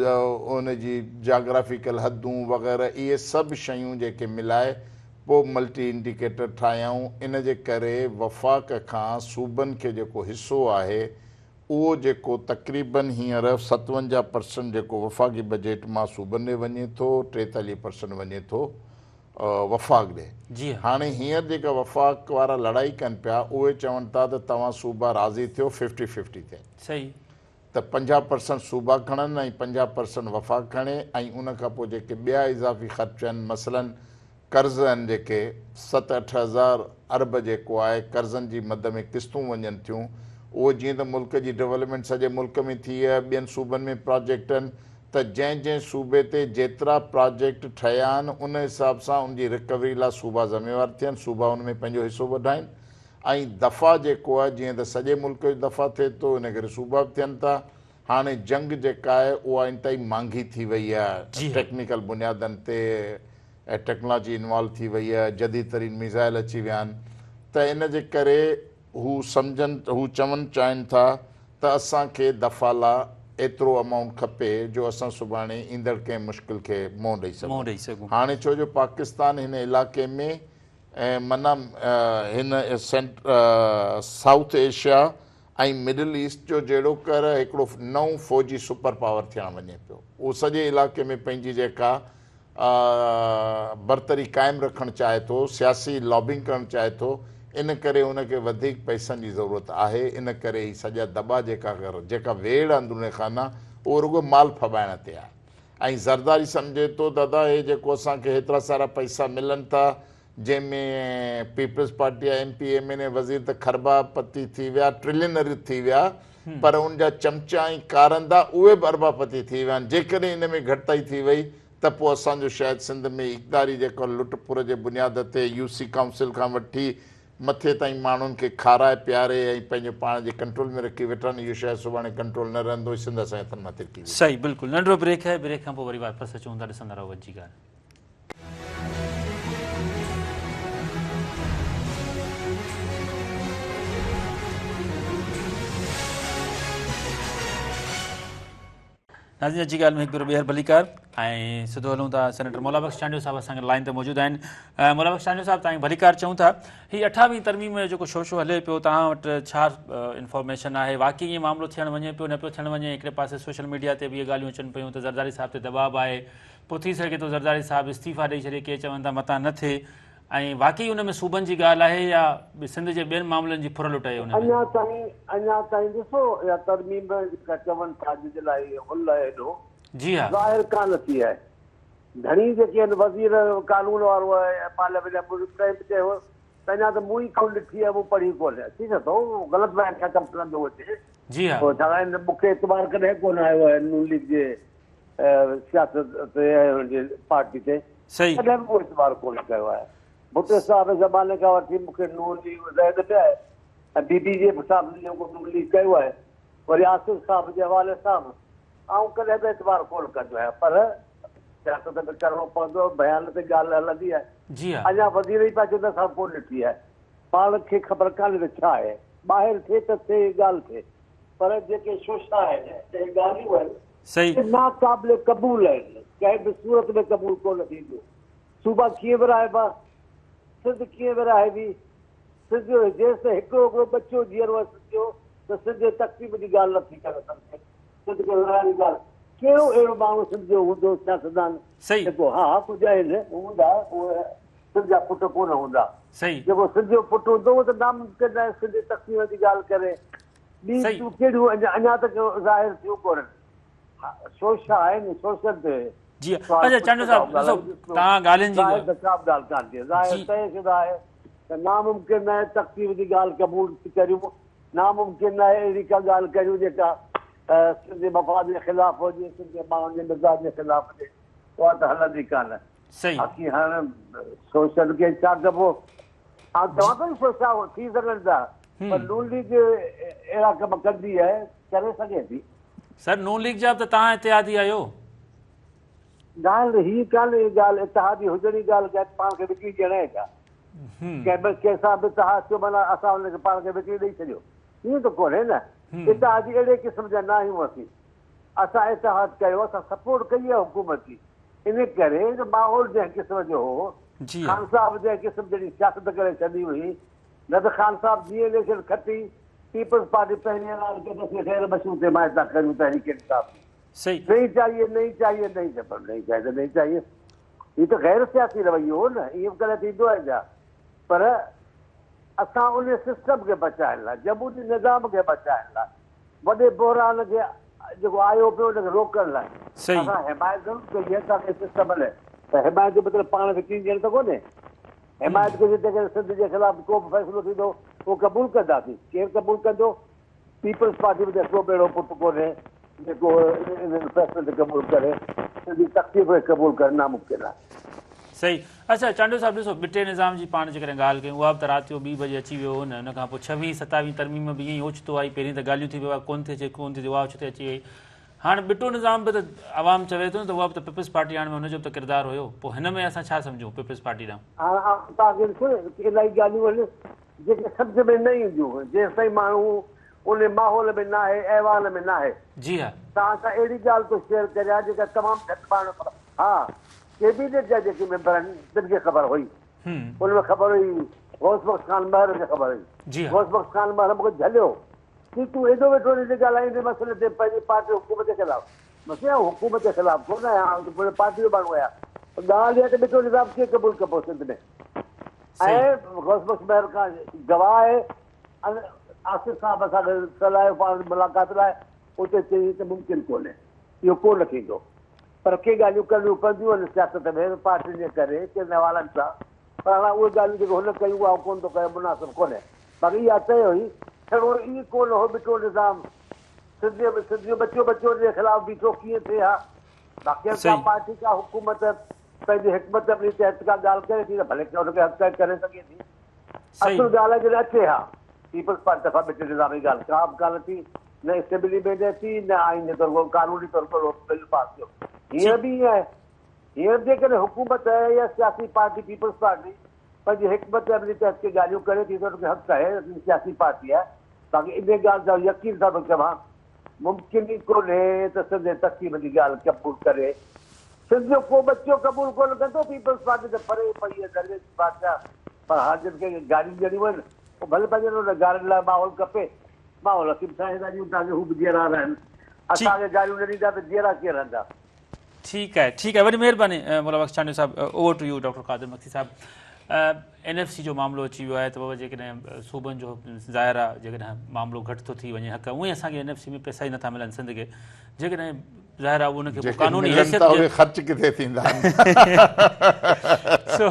ان جي جاگرافيڪل حدون وغيره اهي سڀ شيون جيڪي ملائي پوء ملٽي انڊيڪيٽر ٺاهيائون، ان جي ڪري وفاق کان صوبن کي جيڪو حصو آهي اهو جيڪو تقريبن هينئر 57 پرسنٽ جيڪو وفاقي بجيٽ مان صوبن ڏي وڃي ٿو 43 پرسنٽ وڃي ٿو وفاق ڏي. هاڻي هينئر جيڪا وفاق وارا لڙائي ڪن پيا اهي چون ٿا ته توهان صوبا راضي ٿيو ففٽي ففٽي تي. ته 50 پرسنٽ صوبا کڻن ۽ 50 پرسنٽ وفاق کڻي ۽ ان کان پوء جيڪي ٻيا اضافي خرچ آهن مثلاً قرض آهن جيڪي ست اٺ هزار ارب جيڪو آهي قرضن جي مد ۾ قسطون وڃن ٿيون اهو جيئن ته ملڪ جي ڊولپمينٽ سڄي ملڪ ۾ ٿي آهي ٻين صوبن ۾ پراجيڪٽ آهن ته جنهن جنهن صوبي تي جيترا پراجيڪٽ ٺهيا آهن ان حساب سان ان جي رڪوري لا صوبا ذميوار ٿين صوبا ان ۾ پنهنجو حصو وڍائين ۽ دفاع جيڪو آهي جيئن ته سڄي ملڪ جو دفاع ٿئي ٿو ان ڪري صوبا به ٿين ٿا هاڻي جنگ جيڪا آهي اها انتهائي مھانگي ٿي وئي آهي ٽيڪنيڪل بنيادن تي ۽ ٽيڪنالاجي انوالو ٿي وئي آهي جديد ترين ميزائل اچي ويا آهن ته ان جي ڪري هو سمجهن هو چون چاهين ٿا ته اسان کي دفاع لا ايترو امائونٽ کپي جو اسان سڀاڻي ايندڙ ڪنهن مشڪل کي منهن ڏئي سگهون هاڻي ڇو جو پاڪستان هن علائقي ۾ معنيٰ هن سائوٿ ايشيا ۽ مڊل ايسٽ جو جهڙوڪر هڪڙو نئون فوجي سپر پاور ٿيڻ وڃي پيو. اهو سڄي علائقي ۾ پنهنجي جيڪا برتري قائم رکڻ چاهي ٿو، سياسي لابنگ ڪرڻ چاهي ٿو، ان ڪري ان کي وڌيڪ پئسن جي ضرورت آهي، ان ڪري هي سڄا دٻا جيڪا جيڪا ويڙهه اندروني خانه اهو رڳو مال ڦٻائڻ تي آهي ۽ زرداري سمجهي ٿو دادا هي جيڪو اسان کي هيترا سارا پئسا ملن ٿا جنهن ۾ پيپلز پارٽي جا M P M N A وزير ته کربا پتي ٿي ويا، ٽرلينر ٿي ويا پر ان جا چمچا ۽ ڪارندا اهي به اربا پتي ٿي ويا آهن، جيڪڏهن ان ۾ گهٽتائي ٿي وئي ته پوء اسان جو شايد سنڌ ۾ اقتداري جيڪو لٽ ڦر جي بنياد تي يو سي ڪائونسل کان وٺي مٿي تائين ماڻهن کي کارائي پياري ۽ پنهنجو پاڻ جي ڪنٽرول ۾ رکي ويٺا آهن اهو شايد سڀاڻي ڪنٽرول نه رهندو ۽ سنڌ اسان جي هٿن مان ترڪي ويندي. صحيح بلڪل ننڍڙو بريڪ آهي بريڪ کان پوء وري واپس اچون ٿا ڏسندا رهو اڄ جي ڳالهه. ناظرين اچي ڳالهه ۾ هڪ ڀيرو ٻيهر ڀليڪار ۽ سڌو هلون ٿا سينيٽر مولا بخش چانڊيو صاحب اسان کي لائن تي موجود آهن مولا بخش چانڊيو صاحب تائين ڀليڪار چئون ٿا هي اٺاويهين ترميم جو جيڪو شوشو هلي پيو توهان وٽ ڇا انفارميشن آهي واقعي ائين معاملو ٿيڻ وڃي پيو نه پيو ٿيڻ وڃي هڪڙي پاسي سوشل ميڊيا تي به اهي ڳالهيون اچن پيون ته زرداري صاحب تي دٻاء به آهي پوء ٿي سگهي ٿو زرداري صاحب استعيفا ڏئي ڇڏي ڪي چون ٿا متان نه ٿئي ۽ واقعي ان ۾ صوبن جي ڳالهه آهي يا سنڌ جي ٻين معاملن جي ڦر لٽ آهي ان ۾. اڃا تائين اڃا تائين ڏسو اها ترميم جيڪا چون ٿا جنهن جي لاء هي هل آهي ايڏو جي ها. ظاهر ڪانه ٿي آهي گهڻي جيڪي آهن وزير قانون وارو آهي پارليامينٽ جا ڪنهن به چيو ته اڃا ته مون ئي ڪونه ڏٺي آهي مون پڙهي ڪونهي ٿي سگهي ٿو غلط بيان کان ڪم کڻندو هجي جي ها. ڇاڪاڻ مون کي اعتبار ڪڏهن ڪونه آيو آهي نون ليگ جي سياست تي ۽ هن جي پارٽي تي ڪڏهن به مون اعتبار ڪونه ڪيو آهي. ڀٽو صاحب جي زماني کان وٺي مون کي نون ليگ ذهن ۾ آهي ۽ بي بي جي صاحب جيڪو نون ليگ ڪيو آهي وري آصف صاحب جي حوالي سان به آئون ڪڏهن به اعتبار ڪونه ڪندو آهيان پر سياست ۾ ڪرڻو پوندو آهي بيان تي ڳالهه هلندي آهي. اڃا وزير ئي پيا چون ته اسان ڪونه ڏٺي آهي پاڻ کي خبر ڪانهي ته ڇا آهي ٻاهر ٿئي ته ٿئي ڳالهه ٿئي پر جيڪي شوشا آهن ۽ ڳالهيون آهن صحيح. اهي ناقابل قبول آهن، ڪنهن به صورت ۾ قبول ڪونه ٿينديون. صوبا ڪيئن ورهائبا؟ سنڌ ڪيئن ورهائبي؟ سنڌ جو جيستائين هڪڙو هڪڙو ٻچو جيئرو آهي سنڌ جو ته سنڌ جي تقسيم جي ڳالهه نه ٿي ڪري سگهجي. سنڌ کي ورهائڻ جي ڳالهه ڪهڙو اهڙو ماڻهو سنڌ جو هوندو سياستدان صحيح. جيڪو ها ها ڪجهه آهن هوندا اهي سنڌ جا پٽ ڪونه هوندا. صحيح. جيڪو سنڌ جو پٽ هوندو اهو ته ناممڪن آهي سنڌ جي تقسيم جي ڳالهه ڪري. ٻي تون ڪهڙيون اڃا اڃا ته ظاهر ٿيون ڪونهن. شوشا آهن شوشن تي جي اچا چانڊيو صاحب ڏسو توهان ڳالهين جي ظاهر ته ڪا به ڳالهه ڪانه ٿئي ظاهر طئي شده آهي ته ناممڪن آهي تقسيم جي ڳالهه قبول ڪريون ناممڪن آهي اهڙي ڪا ڳالهه ڪريون جيڪا سنڌ جي مفاد جي خلاف هجي سنڌ جي ماڻهن جي مزاج جي خلاف هجي اها ته هلندي ڪانه صحيح باقي هاڻ شوشن کي ڇا ڪبو آئون چوان ٿو نه شوشا ٿي سگهن ٿا پر نون ليگ اهڙا ڪم ڪندي آهي ڪري سگهي ٿي. سر نون ليگ جا به ته توهان اتحادي آهيو. ڳالهه هي ڪانهي ڳالهه اتحادي هجڻ جي ڳالهه ڪانهي پاڻ کي وڪڻي ڏيڻ آهي ڇا؟ ڪنهن به ڪنهن سان به اتحاد ٿيو معنيٰ اسان ان کي پاڻ کي وڪڻي ڏئي ڇڏيو ائين ته ڪونهي نه اتحادي اهڙي قسم جا نه آهيون اسين اسان اتحاد ڪيو اسان سپورٽ ڪئي آهي حڪومت جي ان ڪري جو ماحول جنهن قسم جو هو خان صاحب جنهن قسم جهڙي سياست ڪري ڇڏي هئي نه ته خان صاحب جيئن اليڪشن کٽي پيپلز پارٽي پهرين اعلان ڪيو ته اسين غير مشروط حمايت ٿا ڪريون تحريڪ انصاف جي نهين چاهيي نهين چاهيي نهين چاهيي پر نهين چاهيي ته نهين چاهيي هي ته غير سياسي رويو هو نه ائين به ڪڏهن ٿيندو آهي ڇا پر اسان ان سسٽم کي بچائڻ لاء جمهوري نظام کي بچائڻ لاء وڏي بحران کي جيڪو آيو پيو ان کي روڪڻ لاء اسان حمايت ضرور ڪئي آهي تاڪه سسٽم هلي. ته حمايت جو مطلب پاڻ وڪڻي ڏيڻ ته ڪونهي. حمايت ڪجي ته جيڪڏهن سنڌ جي خلاف ڪو به فيصلو ٿيندو اهو قبول ڪنداسين. ڪير قبول ڪندو؟ پيپلز پارٽي ۾ ته ڪو به اهڙو پٽ ڪونهي جيڪو انهن فيصلن کي قبول ڪري. سنڌ جي تڪليف کي قبول ڪرڻ ناممڪن آهي. صحيح. اڇا چانڊيو صاحب ڏسو ٻٽي نظام جي پاڻ جيڪڏهن ڳالهه ڪيون اها به ته رات جو ٻي بجي اچي ويو هو نه ان کان پوء ڇويهين ستاويهين ترميم به ائين ئي اوچتو آئي پهرين ته ڳالهيون ٿي پيون ڪونه ٿي اچي ڪونه ٿي اچي اها اوچتي اچي وئي هاڻ ٻٽو نظام به ته عوام چوي ٿو نه ته اها به ته پيپلز پارٽي آڻڻ ۾ هن جو به ته ڪردار هيو پوء هن ۾ اسان ڇا سمجهون پيپلز پارٽي ڏانهن. هاڻ آئون توهان کي ڏسو الاهي ڳالهيون آهن جيڪي سمجهه ۾ نه اينديون جيستائين ماڻهو ان ماحول ۾ ناهي ايوان ۾ ناهي. جي ها. توهان سان اهڙي ڳالهه ٿو شيئر ڪريان جيڪا تمام گهٽ ماڻهن کي خبر ها ڪيبينيٽ جا جيڪي ميمبر آهن تن کي خبر هئي ان ۾ خبر هئي غوث بخش خان مهر کي خبر هئي جي ها. غوث بخش خان مهر مون کي جهليو چي تون ايڏو ويٺو آهين ڳالهائيندين مسئلي تي پنهنجي پارٽي حڪومت جي خلاف. مان چيو آئون حڪومت جي خلاف ڪونه آهيان آئون ته پنهنجي پارٽي جو ماڻهو آهيان پر ڳالهه اها ته ٻٽو نظام ڪيئن قبول ڪبو سنڌ ۾ ۽ غوث بخش مهر کان گواهه آهي ۽ آصف صاحب اسان کي سڏايو پاڻ ملاقات لاء اتي چيائين ته ممڪن ڪونهي اهو ڪو نه ٿيندو پر ڪي ڳالهيون ڪرڻيون پونديون آهن سياست ۾ پارٽين جي ڪري ڪن حوالن سان پر هاڻ اهي ڳالهيون جيڪي هن ڪيون آئون ڪونه ٿو ڪيان مناسب ڪونهي باقي اها طئي هئي ڇڙو ئي ڪو نه هو ٻٽو نظام سنڌ سنڌ جو ٻچو ٻچو ان جي خلاف بيٺو ڪيئن ٿئي ها باقي ڪا پارٽي ڪا حڪومت پنهنجي حڪمت عملي تحت ڪا ڳالهه ڪري ٿي ته ڀلي ان کي حق آهي ڪري سگهي ٿي اصل ڳالهه آهي جڏهن اچي ها پيپلز پارٽي طرفان ٻٽي نظام جي ڳالهه ڪا به ڪانه ٿي نه اسيمبلي ۾ نه ٿي نه آئين جي طور قانوني طور ڪو بل پاس ٿيو هينئر به ائين آهي هينئر به جيڪڏهن حڪومت يا سياسي پارٽي پيپلز پارٽي پنهنجي حڪمت عملي تحت ڪي ڳالهيون ڪري ٿي ته ان کي حق آهي، سياسي پارٽي آهي، باقي انهيء ڳالهه جو يقين سان ٿو چوان ممڪن ئي ڪونهي ته سنڌ جي تقسيم جي ڳالهه قبول ڪري. سنڌ جو ڪو ٻچو قبول ڪونه ڪندو، پيپلز پارٽي ته پري پئي آهي درويش بادشاهه، پر هاڻ جن کي گاريون ڏيڻيون آهن اهي ڀلي پنهنجن انهن گارين لاء ماحول کپي، ماحول اسين به ٺاهيندا ڏيون تاڪه هو به جيئرا رهن، اسان کي گاريون نه ڏيندا ته جيئرا ڪيئن رهندا. ٺيڪ آهي ٺيڪ آهي وڏي مهرباني مولا بخش چانڊيو صاحب over to you doctor Qadir Magsi صاحب اين ايف سي جو معاملو اچي ويو آهي ته بابا جيڪڏهن صوبن جو ظاهر آهي جيڪڏهن معاملو گهٽ ٿو ٿي وڃي حق اونئي اسان کي اين ايف سي ۾ پئسا ئي نٿا ملن سنڌ کي جيڪڏهن ظاهر آهي ان کي قانوني حيثيت اهي خرچ ڪٿي ٿيندا سو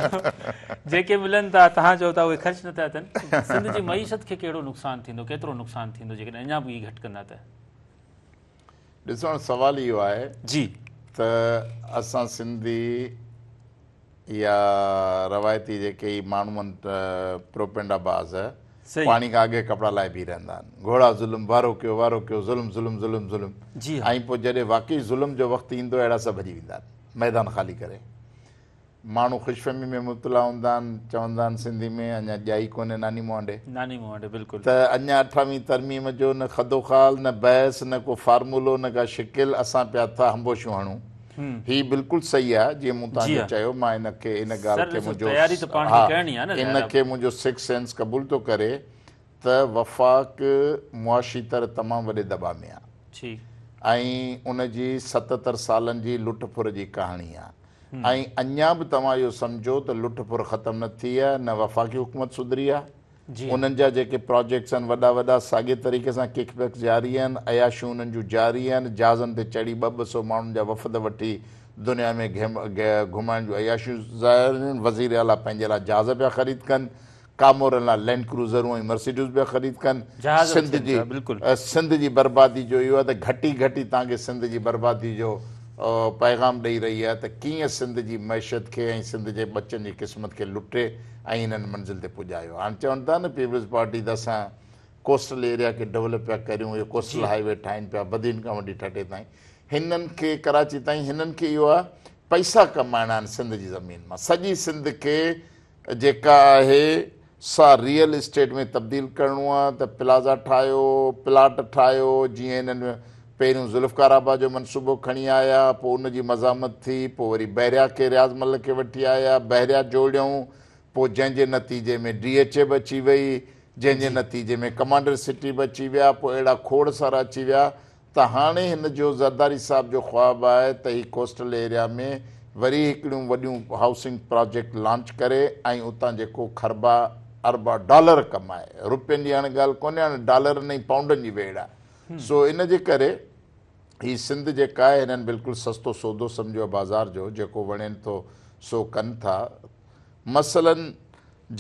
جيڪي ملن ٿا تهان چئو ٿا اهي خرچ نٿا ٿين سنڌ جي معيشت کي ڪهڙو نقصان ٿيندو ڪيترو نقصان ٿيندو جيڪڏهن اڃا به گهٽ ڪندا ته ڏسو هاڻ سوال اهو آهي جي ته اسان سنڌي يا روايتي جيڪي هي ماڻهو آهن پروپينڊا باز پاڻي کان اڳي ڪپڙا لاهي بيهي رهندا آهن گهوڙا ظلم وارو ڪيو وارو ڪيو ظلم ظلم ظلم ظلم جي ۽ پوء جڏهن واقعي ظلم جو وقت ايندو اهڙا سڀ ڀڄي ويندا آهن ميدان خالي ڪري ماڻهو خوشفهمي ۾ مبتلا هوندا آهن، چوندا آهن سنڌي ۾ اڃا ڄائي ڪونهي ناني مهانڊي. ناني مهانڊي بلڪل. ته اڃا اٺاويهين ترميم جو نه خدوخال، نه بحث، نه ڪو فارمولو، نه ڪا شڪل، اسان پيا ٿا هنبوشيون هڻون. هي بلڪل صحيح آهي، جيئن مون توهان کي چيو، مان ان کي ان ڳالهه کي منهنجو ها ان کي منهنجو سڪس سينس قبول ٿو ڪري ته وفاق معاشي طرح تمام وڏي دٻاء ۾ آهي ۽ ان جي 77 سالن جي لٽ ڦر جي ڪهاڻي آهي. ۽ اڃا به توهان اهو سمجهو ته لٽ ڦر ختم نه ٿي آهي، نه وفاقي حڪومت سڌري آهي. انهن جا جيڪي پراجيڪٽس آهن وڏا وڏا ساڳئي طريقي سان ڪڪ بيڪس جاري آهن، عياشيون انهن جون جاري آهن، جهازن تي چڙهي ٻه ٻه سئو ماڻهن جا وفد وٺي دنيا ۾ گهمائڻ جون عياشيون ظاهر آهن، وزير اعليٰ پنهنجي لاء جهاز پيا خريد ڪن، ڪامورن لاء لينڊ ڪروزرون ۽ مرسيڊز پيا خريد ڪن. سنڌ جي سنڌ جي بربادي جو اهو آهي ته گهٽي گهٽي توهان کي سنڌ جي بربادي جو پيغام ڏئي رهي آهي ته ڪيئن سنڌ جي معيشت کي ۽ سنڌ جي ٻچن جي قسمت کي لٽي ۽ هنن منزل تي پڄايو. هاڻ چون ٿا نه پيپلز پارٽي ته اسان ڪوسٽل ايريا کي ڊولپ پيا ڪريون اهي ڪوسٽل هاء وي ٺاهين پيا بدين کان وٺي ٺٽي تائين هنن کي ڪراچي تائين هنن کي اهو آهي پئسا ڪمائڻا آهن سنڌ جي زمين مان سڄي سنڌ کي جيڪا آهي سا ريئل اسٽيٽ ۾ تبديل ڪرڻو آ ته پلازا ٺاهيو، پلاٽ ٺاهيو، جيئن هنن پهريون ذوالفقار آباد جو منصوبو کڻي آيا، پوء ان جي مزاحمت ٿي، پوء وري بحريا کي رياض ملڪ کي وٺي آيا، بحريا جوڙيائون، پوء جنهن جي نتيجي ۾ ڊي ايڇ اي به اچي وئي، جنهن جي نتيجي ۾ ڪمانڊر سٽي به اچي ويا، پوء اهڙا کوڙ سارا اچي ويا ته هاڻي هن جو زرداري صاحب جو خواب آهي ته هي ڪوسٽل ايريا ۾ وري هڪڙيون وڏيون هائوسنگ پراجيڪٽ لانچ ڪري ۽ اتان جيڪو کربا اربا ڊالر ڪمائي روپين جي هاڻي ڳالهه ڪونهي هاڻي ڊالرن ۽ پائونڊن جي ويڙهه آهي سو ان جي ڪري هي سنڌ جيڪا آهي هنن بلڪل سستو سودو سمجهيو آهي بازار جو جيڪو وڻين ٿو سو ڪن ٿا. مثلاً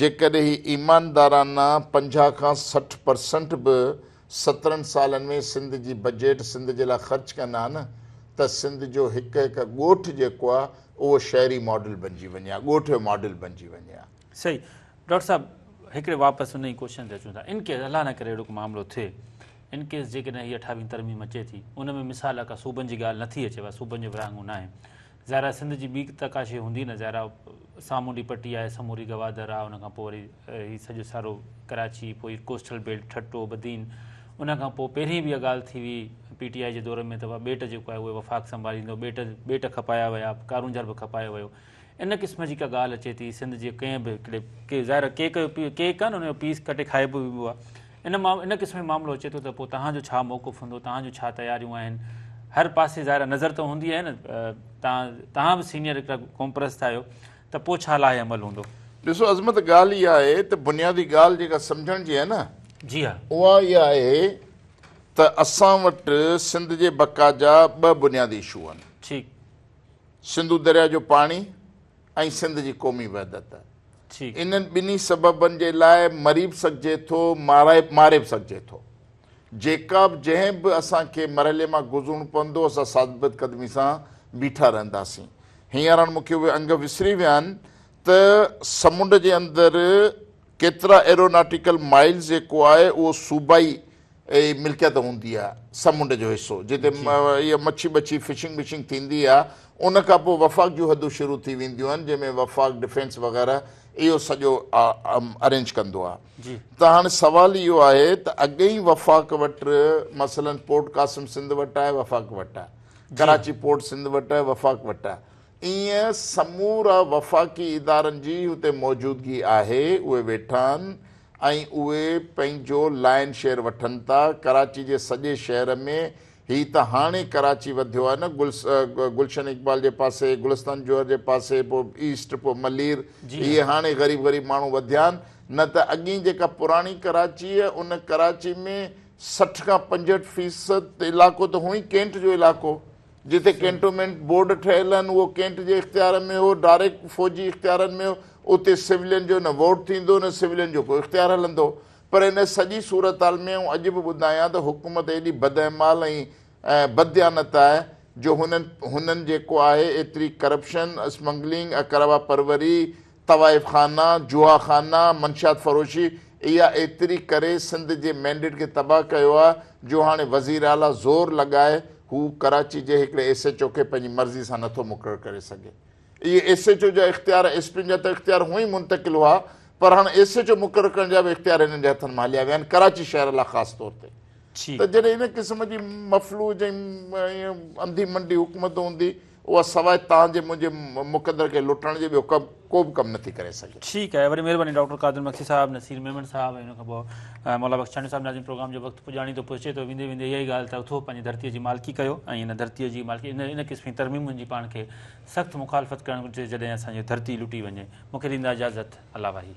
جيڪڏهن هي ايماندارانه 50 کان 60 پرسنٽ به 17 سالن ۾ سنڌ جي بجيٽ سنڌ جي لاء خرچ ڪن ها نه ته سنڌ جو هڪ هڪ ڳوٺ جيڪو آهي اهو شهري ماڊل بنجي وڃي ها، ڳوٺ جو ماڊل بنجي وڃي ها. صحيح ڊاڪٽر صاحب هڪڙي واپس ان ئي ڪوشچن تي اچون ٿا ان ڪيس الله نه ڪري اهڙو ڪو معاملو ٿئي ان ڪيس جيڪڏهن هي اٺاويهين ترميم اچي ٿي ان ۾ مثال ڪا صوبن جي ڳالهه نٿي اچي صوبن جو ورهاڱو ناهي ظاهر آهي سنڌ جي ٻي ته ڪا شيء هوندي نه ظاهر آهي سامونڊي پٽي آهي سموري گوادر آهي ان کان پوء وري هي سڄو سارو ڪراچي پوء هي ڪوسٽل بيلٽ ٺٽو بدين ان کان پوء پهرين به اها ڳالهه ٿي هئي پي ٽي آء جي دور ۾ ته ٻيٽ جيڪو آهي اهي وفاق سنڀاليندو ٻيٽ ٻيٽ کپايا ويا ڪارونجهر به کپايو ويو ان قسم جي ڪا ڳالهه اچي ٿي سنڌ جي ڪنهن به هڪڙي ڪي ظاهر آهي ڪيڪ جو پي ڪيڪ آهي نه ان جو پيس ڪٽي کائبو ويندو آهي ان ما ان قسم جو معاملو اچي ٿو ته پوء توهان جو ڇا موقف هوندو توهان جون ڇا تياريون آهن هر پاسي ظاهر آهي نظر ته هوندي آهي نه توهان توهان به سينيئر هڪڙا قومپرست آهيو ته پوء ڇا لاء عمل هوندو؟ ڏسو عظمت ڳالهه اها آهي ته بنيادي ڳالهه جيڪا سمجهڻ جي آهي نه جي ها اها اها آهي ته اسان وٽ سنڌ جي بقا جا ٻه بنيادي اشو آهن. ٺيڪ. سنڌو درياء جو پاڻي ۽ سنڌ جي قومي وحدت. انهن ٻنهي سببن جي لاء مري به سگهجي ٿو، مارائي ماري به سگهجي ٿو. جيڪا به جنهن به اسان کي مرحلي مان گذرڻو پوندو اسان ثابت قدمي سان بيٺا رهنداسين. هينئر هاڻ مون کي اهي انگ وسري ويا آهن ته سمنڊ جي اندر ڪيترا ايروناٽيڪل مائلز جيڪو آهي اهو صوبائي ملڪيت هوندي آهي سمنڊ جو حصو جتي اها مڇي ٻڇي فشنگ بشنگ ٿيندي آهي ان کان پوء وفاق جون حدون شروع ٿي وينديون آهن جنهن ۾ وفاق ڊفينس وغيره اهو سڄو ارينج ڪندو آهي ته هاڻي سوال اهو آهي ته اڳئين وفاق وٽ مثلا پورٽ قاسم سنڌ وٽ آهي وفاق وٽ آهي ڪراچي پورٽ سنڌ وٽ آهي وفاق وٽ آهي ايئن سمورا وفاقي ادارن جي اتي موجودگي آهي، اهي ويٺا آهن ۽ اهي پنهنجو لائن شيئر وٺن ٿا، ڪراچي جي سڄي شهر ۾ هي ته هاڻي ڪراچي وڌيو آهي نه گلشن اقبال جي پاسي، گلستان جوهر جي پاسي، پوء ايسٽ، پوء ملير، اهي هاڻي غريب غريب ماڻهو وڌيا آهن، نه ته اڳين جيڪا پراڻي ڪراچي ان ڪراچي ۾ 60 کان 65 فيصد علائقو ته هونئن ئي ڪينٽ جو علائقو هو. جتي ڪينٽومينٽ بورڊ ٺهيل آهن اهو ڪينٽ جي اختيار ۾ هو، ڊائريڪٽ فوجي اختيارن ۾ هو، اتي سولين جو نه ووٽ ٿيندو نه سولين جو ڪو اختيار هلندو. پر ان سڄي صورتحال ۾ آئون اڄ به ٻڌايان ته حڪومت ايڏي بداعمال ۽ بدديانت آهي جو هنن هنن جيڪو آهي ايتري ڪرپشن، اسمگلنگ، اقربا پروري، طوائف خانا، جوا خانا، منشيات فروشي اها ايتري ڪري سنڌ جي مينڊيٽ کي تباهه ڪيو آهي جو هاڻي وزير اعليٰ زور لڳائي هو ڪراچي جي هڪڙي ايس ايڇ او کي پنهنجي مرضي سان نٿو مقرر ڪري سگهي. اهي ايس ايڇ او جا اختيار ايس پين جا ته اختيار هونئن ئي منتقل هئا پر هاڻ ايس ايڇ او مقرر ڪرڻ جا به اختيار هنن جي هٿن مان هليا ويا آهن ڪراچي شهر لاء خاص طور تي. ته جڏهن ان قسم جي مفلوج ۽ انڌي منڊي حڪومت هوندي اها سواء توهان جي منهنجي مقدر کي لٽڻ جي ٻيو ڪو به ڪم نٿي ڪري سگهي. ٺيڪ آهي وڏي مهرباني ڊاڪٽر قادر مگسي صاحب، نصير ميمڻ صاحب ۽ ان کان پوء مولا بخش چانڊيو صاحب ناظرين پروگرام جو وقت پڄاڻي ٿو پهچي ٿو ويندي ويندي اها ئي ڳالهه ته اٿو پنهنجي ڌرتيء جي مالڪي ڪيو ۽ ان ڌرتيء جي مالڪي ان ان قسم جي ترميمن جي پاڻ کي سخت مخالفت ڪرڻ گهرجي جڏهن اسان جي ڌرتي لٽي وڃي مون کي ڏيندا اجازت الله واهي.